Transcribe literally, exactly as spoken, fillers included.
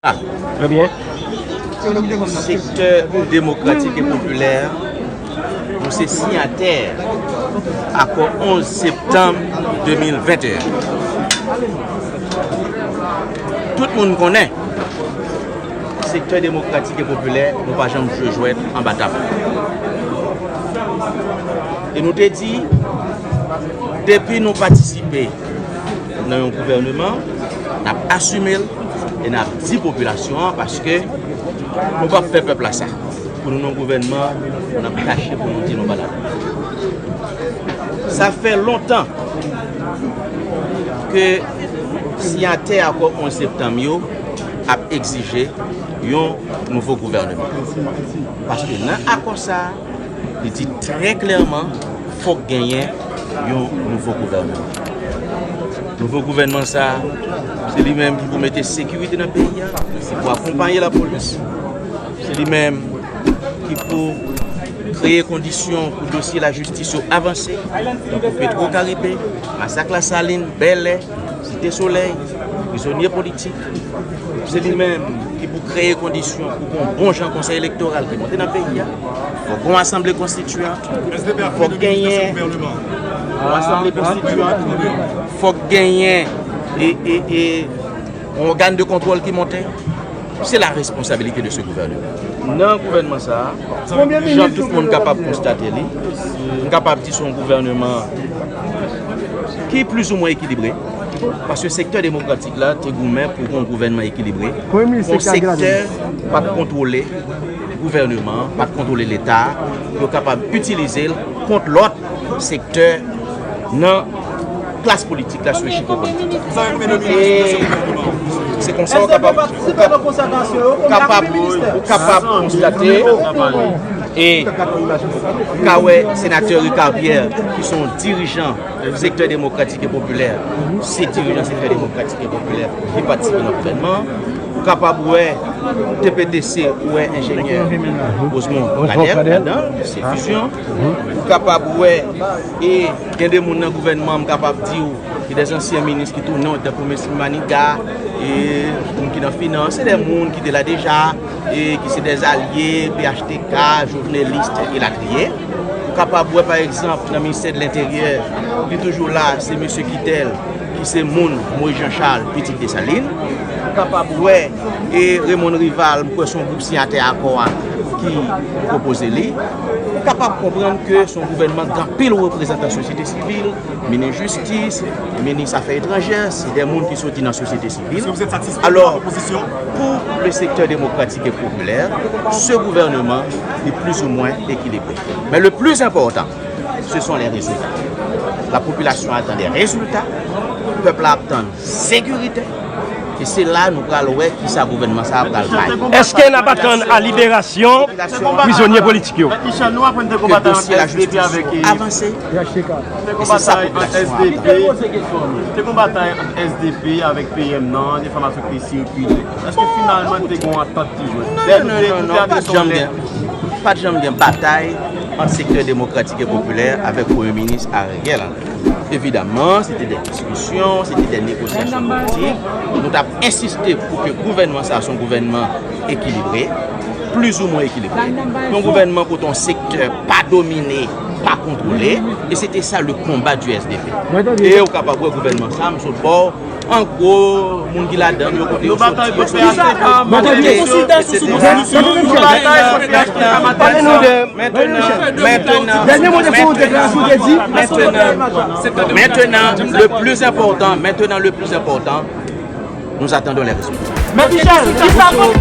Trè byen. Sektè Demokratik e Popilè, nou se siyatè akò onz septanm de mil venteyen. Tout moun konnen, Sektè Demokratik e Popilè, nou pa janm jwe jwèt anba tab. E nou te di, depi nou patisipe nan yon gouvènman, n ap asime l e n ap di popilasyon an, paske nou p ap fè pèp la sa. Pou nou nan gouvènman, n ap kache pou nou di nou pa ladan. Sa fè lontan ke siyatè akò onz septanm yo ap egzije yon nouvo gouvènman. Paske nan akò sa a, li di trè klèman, fòk genyen yon nouvo gouvènman. Nouvo gouvènman sa a, se li menm ki pou mete sekirite nan peyi a, ki pou akonpaye lapolis. Se li menm ki pou kreye kondisyon pou dosye lajistis yo avanse, tankou Petro Caribe, masak Lasalin, Bèlè, Site Solèy, prizonye politik. Se li menm ki pou kreye kondisyon pou gon bon jan konsèy elektoral ki monte nan peyi a. Fòk gon asanble konstitiyan. Fòk genyen yon asanble konstitiyan. Fòk genyen e, e, e, yon ògàn de kontwòl ki monte. Se la responsabilité de ce gouvernement. Nan gouvènman sa a, jan tout moun kapab konstate li, m kapab di se yon gouvènman ki plizoumwen ekilibre, paske sektè demokratik la te goumen pou yon gouvènman ekilibre, pou yon sektè pa t kontwole gouvènman an, pa t kontwole Leta a, yo kapab itilize l kont lòt sektè nan klas politik la sou echikye politik. E se konsa w kapab, w kapab, w kapab konstate e w ka wè senatè Ricard Pierre, ki se yon dirijan sektè demokratik e popilè, se dirijan sektè demokratik e popilè ki patisipe nan gouvènman. Ou kapab wè T P T C, ou wè enjenyè Rosemond Kader ladan, se vizyon. Ou kapab wè, e gen de moun nan gouvènman, m kapab di w, gen de ansyen minis ki tounen, tankou Mesye Maniga, e moun ki nan finans, se de moun ki te la deja, e ki se de alye P H T K, Jovenelis, elatriye. Ou kapab wè, pa egzanp, nan ministè de lenteryè, li toujou la, se mesye Kitèl, ki se moun Moïse Jean Charles, pitit Desalin. Ou kapab wè, e Raymond Rival, m kwè se yon gwoup siyatè akò a ki pwopoze li. Ou kapab konprann ke se yon gouvènman k gen anpil reprezantan sosyete sivil, minis jistis, minis afè etranjè, se de moun ki soti nan sosyete sivil. Alò, pour le secteur démocratique et populaire, ce gouvernement est plus ou moins équilibré. Mais le plus important, ce sont les résultats. La population attend des résultats, pèp la ap tann sekirite, e se la nou pral wè kisa gouvènman sa a pral bay. Èske n ap atann a liberasyon prizonye politik yo? Ke dosye lajistis yo avanse, e se sa popilasyon an ap tann. Te gon batay ant S D P avèk P M nan, enfòmasyon ki te sikile. Èske finalman te gon antant ki jwenn? Non, non, non, non, pa t janm gen, pa t janm gen batay ant sektè demokratik e popilè avèk Premye Minis Ariel Henry. Evidaman, se te de diskisyon, se te de negosyasyon politik. Nou t ap ensiste pou ke gouvènman sa a se yon gouvènman ekilibre, plizoumwen ekilibre. Yon gouvènman kote yon sektè pa domine, pa kontwole, e se te sa le konba di S D P. E ou kapab wè gouvènman sa a, m sot ba w, an gwo, moun ki ladan l, yo kote yo soti, yo soti. Mentnan, mentnan, mentnan, mentnan, mentnan, le plus important, maintenant le plus important, nous attendons les résultats. Mèt Michel, kisa pou